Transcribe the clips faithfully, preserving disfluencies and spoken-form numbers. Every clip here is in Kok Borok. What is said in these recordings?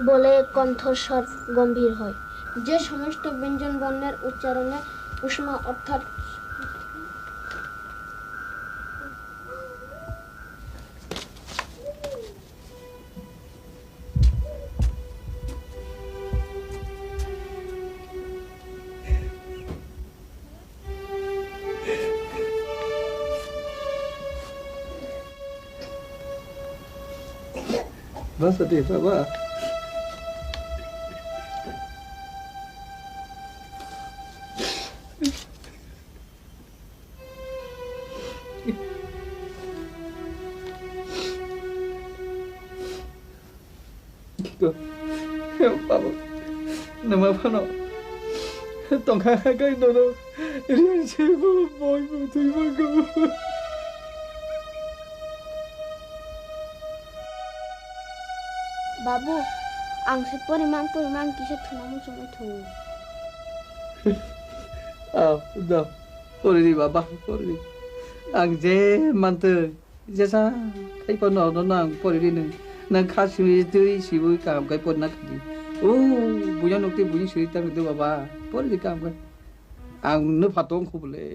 বলে কণ্ঠস্বর গম্ভীর হয়। যে সমস্ত ব্যঞ্জন বর্ণের উচ্চারণে উষ্মা অর্থাৎ Basta de, baba. Kiko, baba, nama phano tongkha kai nono rian sebo boy bo twi mango. Babu, ang se porimang porimang kisa thuna muchungwi thung. Ah, da, pori di baba, pori di. Ang je mantwi. Jesa, khai pa no, no, nang pori di nang. Nang kha simi twi sibui kaham khai pori na khadi. O, buya nukti buya siri ta khadi baba. Pori di kaham khai. Ang no phatong khubule.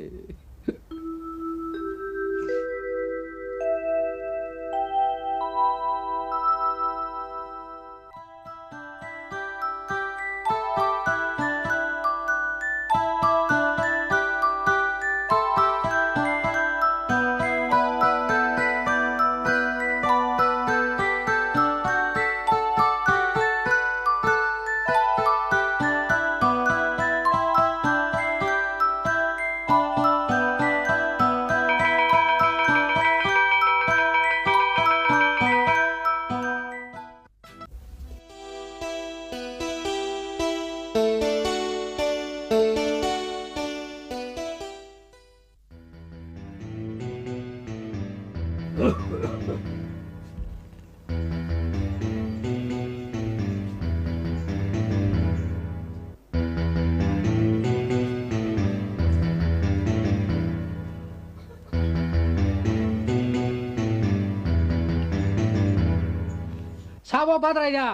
Sabo badrai da,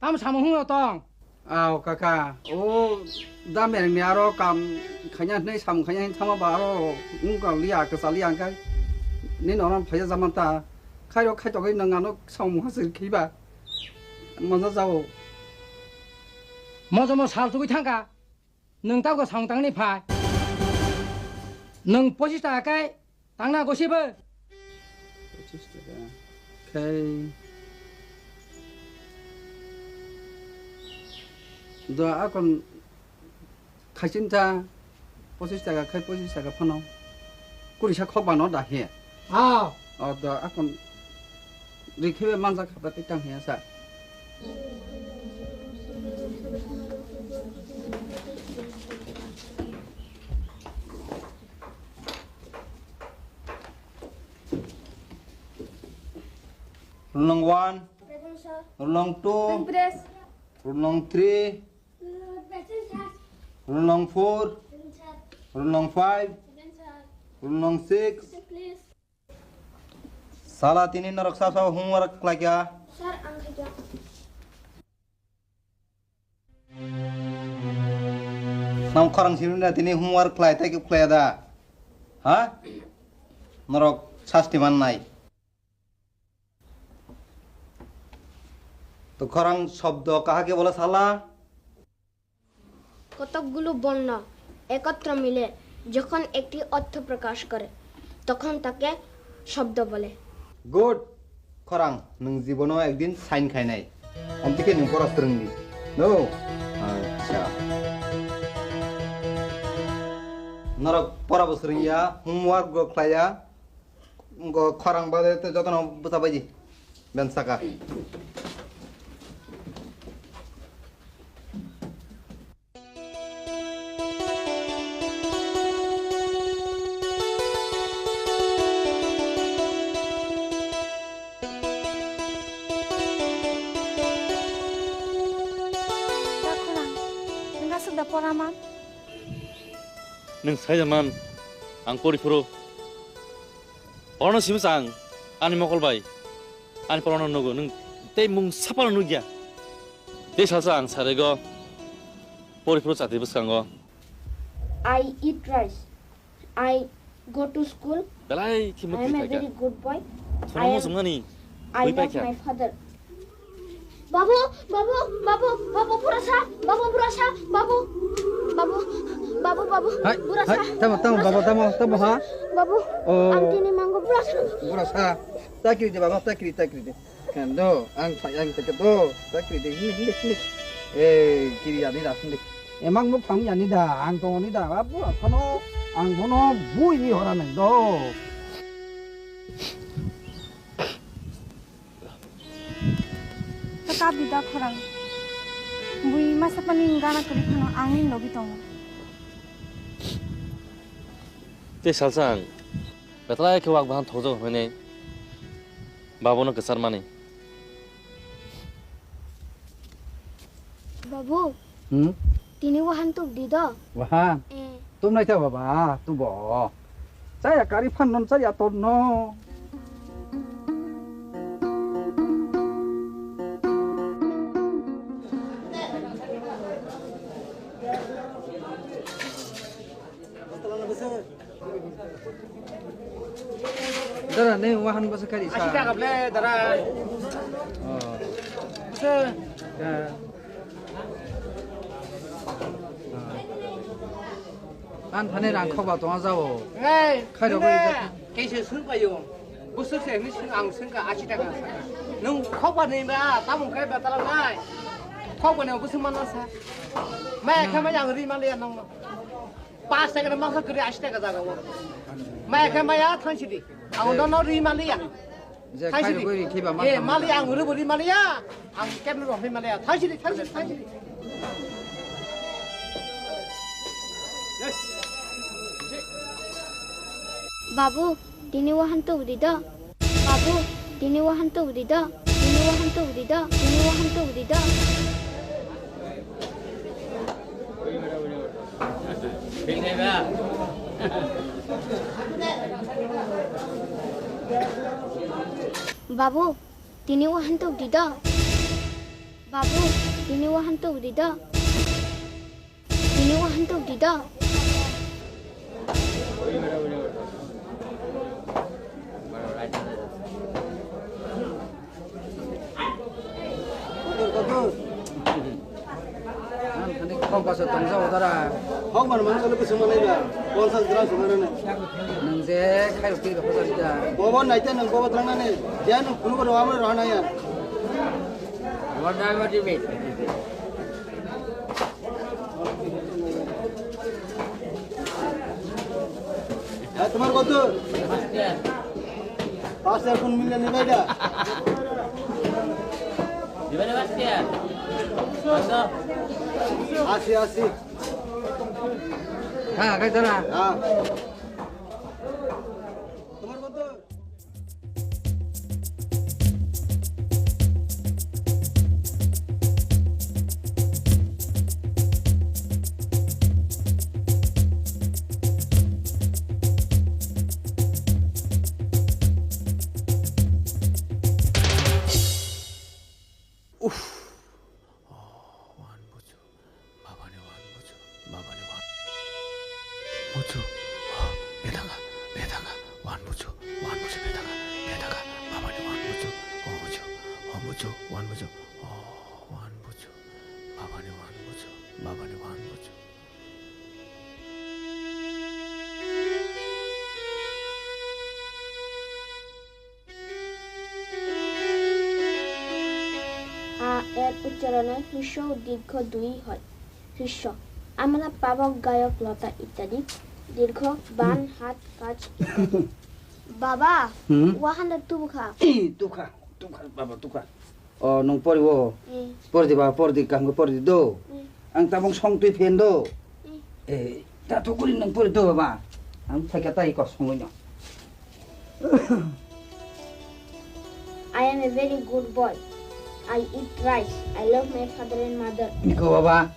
tamo samung hwnwi tong? Aw kaka, o da mereng ni aro kam khaina hwnwi samung khaina hwnwi thangma ba aro wngkang liya kwchaliya hwnkhe nini oro phaiya jaman ta khairo khaitogwi nwng ano samung hachir khiba moja jao. Mojomo sal chugwi thangkha. Nwng tabukhe samung tangni phai. Nwng pochis taka khe tangna gosibo. Pochis taka. Khai. Do akon khaichim ta pochis taka khai pochis taka phano. Kurisa khok bano da he. Ah. O do akon rikhe manjak kha ba tei tang he sa. Rule nong one, Present, sir. Rule nong two, Present. Rule nong three, Present, sir. Rule nong four, Present, sir. Rule nong five, Present, sir. Rule nong six. Present, please. Sala tini norok sa sa homework khlaikha. Sir, ang khaikha. Nang khorang simi na tini homework khlai tei khe khlai da? Ha? Norok sasti man nai. To khorang shobdo kaha ke bola sala? কতকগুলো বর্ণ একত্র মিলে যখন একটি অর্থ প্রকাশ করে, তখন তাকে শব্দ বলে। Good. Khorang, nwng jibono ekdin sign khainai. Amtike nwng pora swrwngdi. No? Acha. Norok pora bo swrwngya, homework bo khlaiya. Go khorang bade te jotono bwsa baidi. Ben saka. Da khorang, nwng aswk da pora man? Nwng sai da man, ang pori phuru. Orono simi chang, ani mokol bai, ani porano nugo, nwng tei mung sapano nugya. Tei salsa ang sarego poriphuru chati bwskango. I eat rice. I go to school. Belai khe I am a mukti khaikha. Very good boy. Thono I am, muchungmani I ui love paikha. My father. Babu, babu, babu, babu, burasa, babu, burasa, babu, babu, babu, babu, hai, burasa, hai, tamo, tamo, burasa, babu, tamo, tamo, ha? Babu, oh. Ang tini manggo burasa. Burasa. Takri de, baba, takri, takri de. Kando, ang thai, ang thai, kando, takri de, hindi, hindi, hindi. Eh, kiri ani da, hindi. Emang mo phang yani da, ang tong ni da, babu, kono, ang bono bui ni hora nang do. Kaka bida khorang. Bui masa pani gana kari phano ang ni logi tongo. Tei salsa ang betla khe wak bahan thokjak hwnwi babono kwchar mani. Babu. Hmm? Tini wahan tuk di do. Wahan? Eh. Tum nai ta baba, tu bo. Chaya kari phan non chaya ton no. Dara, ne wahan basa kari sa. Ashi taka ble, dara. Oh. Basa. Ya. Ah. An thani rang khoba tong jao. Hey, khairo nene, bai jak. Kaisa sung payo. Busuk se ni sung ang sung ka ashi taka. Nung khoba ni ba, tamung kai ba tala nai. Khoba ni busuk man sa. Mai kha mai ang ri man le nong. Pas taka na mangsa kri ashi taka jaga wo. Mai kha mai ya thang sidi. Ang no no ri man le ya. Je thang sidi. Khairo bai ri thiba man. Eh, thang mali ang ri bo ri man le ya. Ang kem no ri man le ya. Thang sidi, thang sidi, thang sidi. Babu, tini wahan tuk di do. Babu, tini wahan tuk di do. Tini wahan tuk di do. Tini wahan tuk di do. Babu, tini wahan tuk di do. Babu, tini wahan tuk di do. Tini wahan tuk di do. Ang thani khok basa tongsa odara. Khok man man kalo kusuma nai ba. Ponchas gram suma nai. Nang je khai roti ro hoja rida. Bobo naite nang bobo trang nani. Je nang kunu ko ro amre ro nai ya. What do I want to be? হ্যাঁ, তোমার কত? পাঁচ হাজার কোন মিলে নেবে এটা? দিবে না পাঁচ হাজার? কত? আশি, আশি। হ্যাঁ, খাইতো না। হ্যাঁ। তোমার কত? Uff. Oh, wan buju. Babani wan buju. Babani wan. Buju. Oh, bedanga. Bedanga. Wan buju. Wan buju bedanga. Bedanga. Babani wan buju. Oh, buju. Oh, buju. Wan buju. Oh, wan buju. Babani wan buju. Babani wan buju. আ এর উচ্চারণে হ্রস্ব ও দীর্ঘ দুই হয়। হ্রস্ব, আমরা পাবক গায়ক লতা ইত্যাদি। দীর্ঘ, বান, হুম। হাত, কাজ ইত্যাদি। বাবা, হুম? ওয়াহানটা তুবুখা। এই, তুখা, তুখা, বাবা, তুখা। O, nwng pori o? Eh. Pori di ba, pori di, kaham khe pori di do. Eh. Ang tabuk song twi phen do. Eh. Eh, ta thok kori nwng pori do ba. Ang phaikha tai kok songwi no. I am a very good boy. I eat rice. I love my father and mother. Niko baba,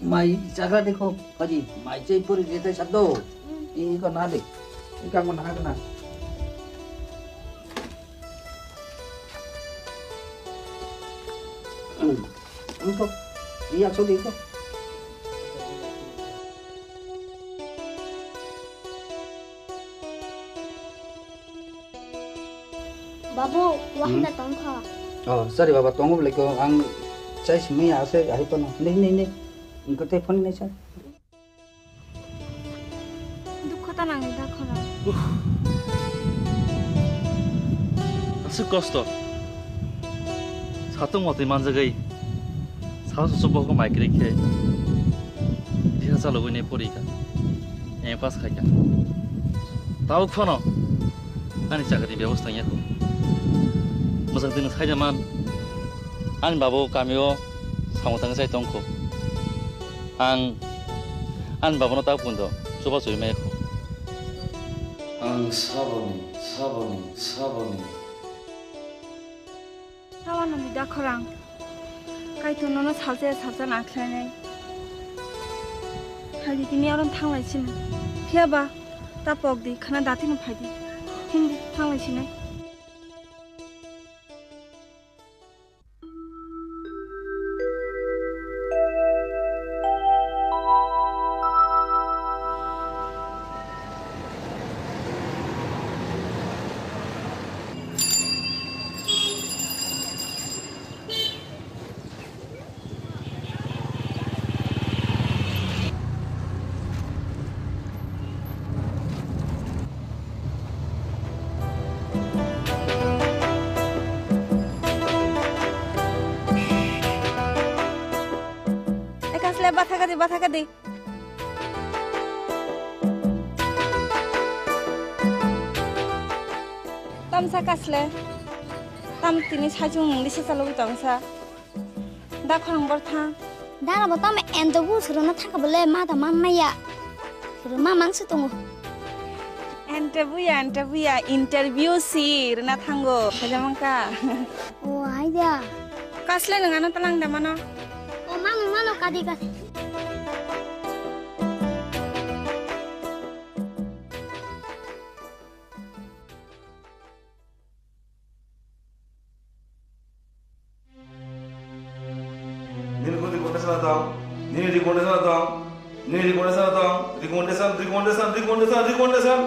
mai chagra dekho, haji, mai chai pori di tai sat do. Hmm. Iko na de. Ika mo na na. Wngkha, iya, choli wngkha. Babu, wahanda tongkha. Oh, sorry baba, tongo bwlai ko, ang chai simi ase, ahi pano. Nei, nei, nei. Wngkha tei phone nei sa. Dukho ta nangni da khorang. Aswk kosto. Satung watwi manjagwi. Sa susu bohok maikri khe. Diha chalogwi ne porikha. M A pass khaikha. Tabuk phano ani chakri bebosta wngya kho. Mwchang tini saida man. Ani babu kamio samung tangwi chai tongkho. Ang ani babono ta pundo chuba churi maya kho. Ang saboni, saboni, saboni. Tawano ni da khorang. Kaitor nono salsa salsa na khlainai. Phaidi tini aron thanglai sini. Phiya ba ta pok di khana dati no phaidi. Hindi thanglai sinai. Ekasle bathakadi, bathakadi. Tamsa kasle. Tam tini saichung mungdi se chalogwi tongsa. Da khorang bor thang. Da rabo tamo interview se rwna thangkha bole ma da man maya. Rwma mang se tongo. Interview ya, interview ya, interview si rwna thango. Khaja mangka. O hai da. Kasle nang ano talang da mano. O mano mano kadi kadi. Nini recommendation atang, nini recommendation atang, nini recommendation atang, recommendation, recommendation, recommendation, recommendation.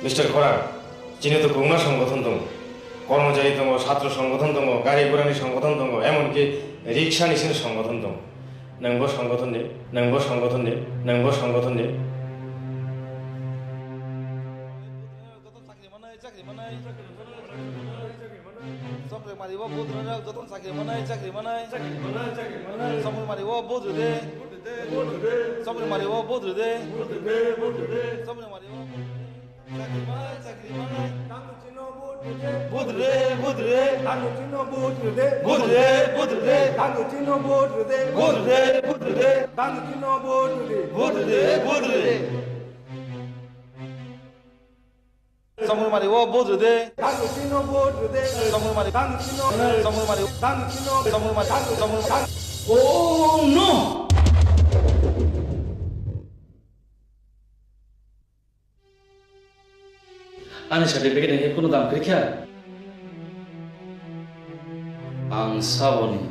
Mister Khorang, chini to kwbangma songgothon tongo. Kormojari tongo, chhatro songgothon tongo, gari gurani songgothon tongo, emonki riksani sini songgothon tongo. Nwngbo songgothonni, nwngbo songgothonni, nwngbo songgothonni. Chakri mari o vote rwna joto chakri manai, chakri manai. Chakri mari o vote rwde. Chakri mari o vote rwde. Chakri mari o vote rwde. Chakri manai, chakri manai. Vote rwde, vote rwde. Vote rwde, vote rwde. Vote rwde, vote rwde. Vote rwde, vote rwde. Vote rwde, vote rwde. Chongmari mari o vote rwde. Chongmari mari. Chongmari mari. Chongmari mari. Oh no! Ani certificate ni kunu dam kwrwi kha? Ang saboni.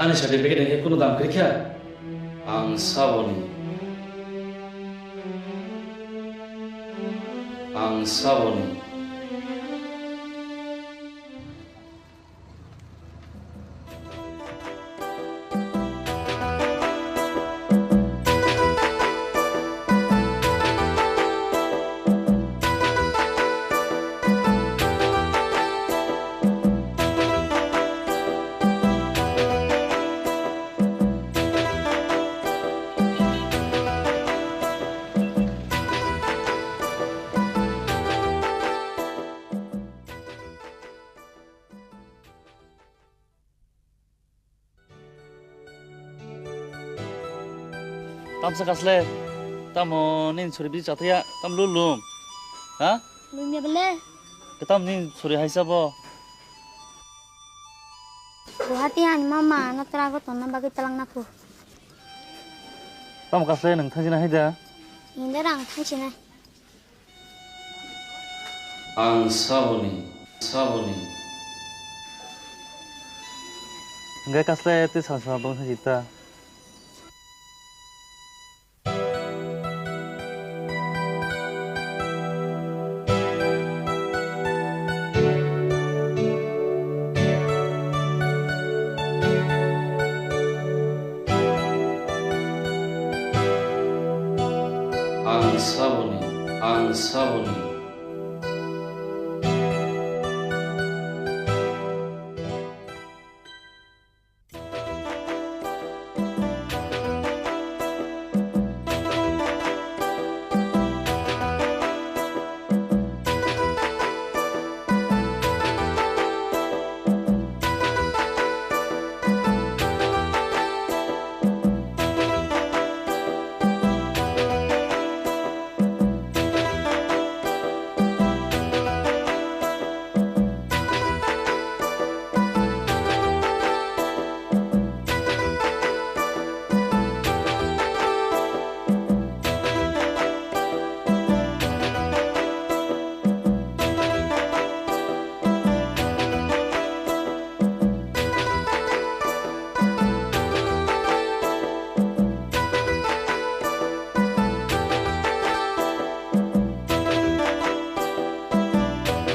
Ani certificate ni kunu dam kwrwi kha? Ang saboni. Ang saboni. Tamsa kasle, tamo nini sori bisi chathaya, tam lulum. Ha? Lumya bele. Ketam nini sori haisa bo. Guwahati ani mama no trago tonna bagwi talang na phu. Tamo kasle nwng thangjina haida? Ninde rang thangjina. Ang saboni, saboni. Hingke kasle tei sal sal bangsa jita. Ang saboni, ang saboni.